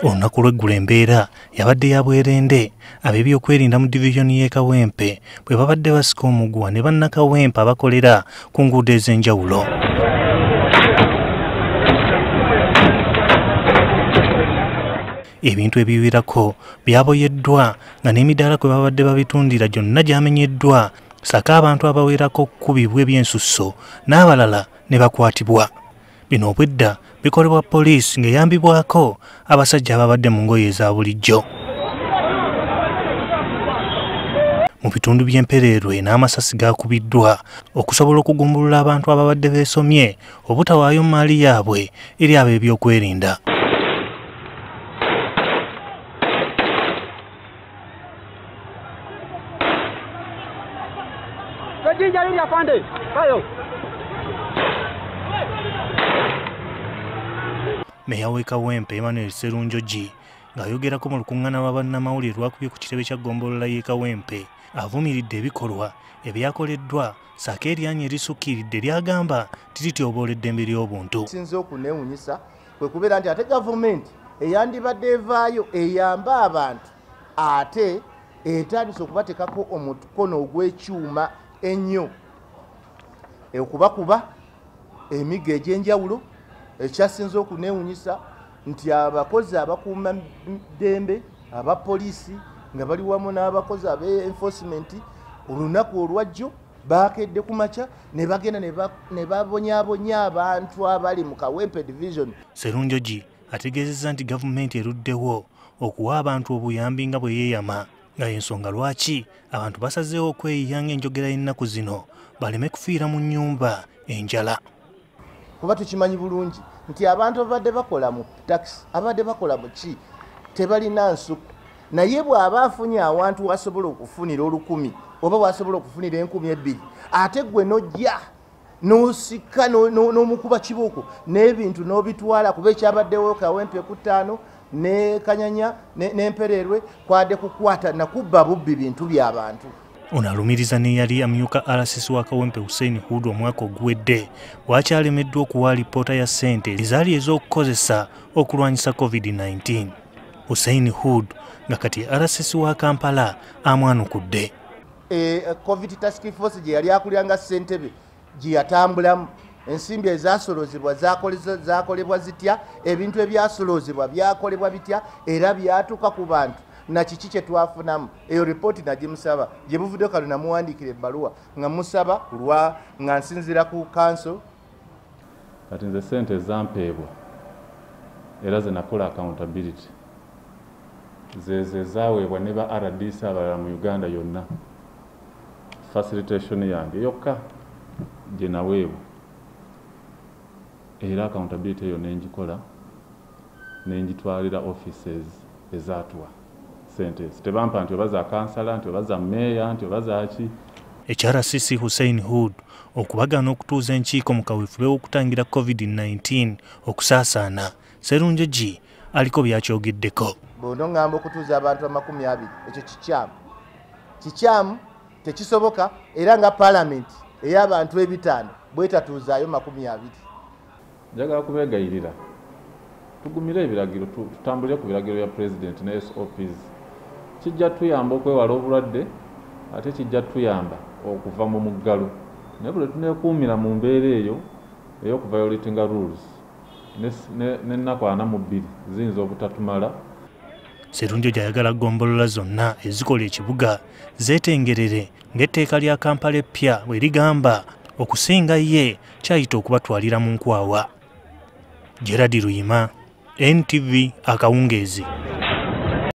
Olunaku lw'eggulo embeera yabadde ya bwerende ab'ebyokwerinda mu divizoni y'e Kawempe bwe babadde basika omuguwa ne bannakawempe abakolera ku nguudo ez'enjawulo. Ebintu ebiwerako byaboyeddwa nga n'emidaala kwe babadde babitundira gyonna gyamenyeddwa ssaako abantu abawerako okukubibwa ebyensusso n'abalala ne bakwatibwa. Bino obwedda bikolebwa poliisi ng'eyambibwako abasajja ababadde mu ngoye eza bulijjo. Mu bitundu by'Empereerwe n'amasasi gaakubiddwa okusobola okugumbulula abantu ababadde beesomye obutawaayo mmaali yaabwe eri ab'ebyokwerinda. Meya w'e Kawempe Emmanuel Sserunjogi ng'ayogerako mu lukuŋŋaana lwa bannamawulire lwakubye ku kitebe kya ggombolola y'e Kawempe avumiridde ebikolwa ebyakoleddwa ssaako eryanyi erisukkiridde ly'agamba nti lityoboola eddembe ly'obuntu. Sinza okuneewunyisa kwe kubeera nti ate gavumenti eyandibadde evaayo eyambe abantu ate etandise okubateekako omukono ogw'ekyuma ennyo okubakuba emiggo egy'enjawulo. Ekyasinze okuneewunyisa nti abakozi abakuuma ddembe abapoliisi nga bali wamu n'abakozi abe enforcement olunaku olwajjo baakedde ku makya ne bagenda ne babonyaabonya abantu abali mu Kawempe division. Sserunjogi ategeezezza nti gavumenti eruddewo okuwa abantu obuyambi nga bwe yeeyama nga ensonga lwaki abantu basazeewo okweyiya ng'enjogera y'ennaku zino baleme kufiira mu nnyumba enjala. Kuba tukimanyi bulungi nti abantu abadde bakola mu taxi, abadde bakola mu ki tebalina nsuku, naye bw'aba afunye awantu wasobola okufunira 1000 oba wasobola okufunira 2000 ate gwe n'ojja n'osika n'omukuba kibuuko n'ebintu n'obitwala kuba ekyabaddewo Kawempe ku 5 ne Kanyanya n'Empereerwe kwadde kukwata nakubba bubbi bintu by'abantu. Ono alumiriza n'eyali amyuka RCC wa Kawempe Hussein Hudu omwaka oguwedde bw'akyalemeddwa okuwa alipoota ya ssente ezaali ez'okukozesa okulwanyisa COVID-19. Hussein Hood nga kati RCC wa Kampala amwanukudde. COVID task force gye yali akulira nga ssentebe gye yatambulamu ensimbi ezasolozebwa zakolebwa zitya, ebintu ebyasolozebwa byakolebwa bitya era byatuuka ku bantu na kiki kye twafunamu. Eyo ripooti nagimusaba gye buvudde kano namuwandiikira ebbaluwa nga musaba lwa nga nsinziira ku kanso. Kati nze ssente ezampeebwa era ze nakola accountability zezo ezaaweebwa ne ba RDC abalala mu Uganda yonna. Facilitation yange yokka gye naweebwa era accountability eyo nengikola nengitwalira offices ezaatuwa sente. Tebampa nti oba za kansala, nti oba za meeya, nti oba za ki. Ekya RCC Hussein Hood okubagaana okutuuza enkiiko mu kaweefube w'okutangira COVID-19 okusaasaana, Sserunjogi aliko by'akyogeddeko. Bw'onoŋŋamba okutuuza abantu 20 ekyo kikyamu, kikyamu, tekisoboka era nga paalamenti ey'abantu 5 bwetatuuzaayo 20. Njagala kubeegayirira tugumire ebiragiro, tutambulire ku biragiro bya pulezidenti ne SOPs. Kijja tuyamba okwewala obulwadde ate kijja tuyamba okuva mu muggalo, naye bwe tuneekuumira mu mbeera eyo ey'okuviolatinga rules n'ennaku 42 ziyinza obutatumala. Sserunjogi ayagala ggombolola zonna ezikola ekibuga zeetengerere ng'etteeka lya Kampala eppya bwe ligamba okusinga ye kyayita okubatwalira mu nkwawa. Gerard Luyima, NTV akawungeezi.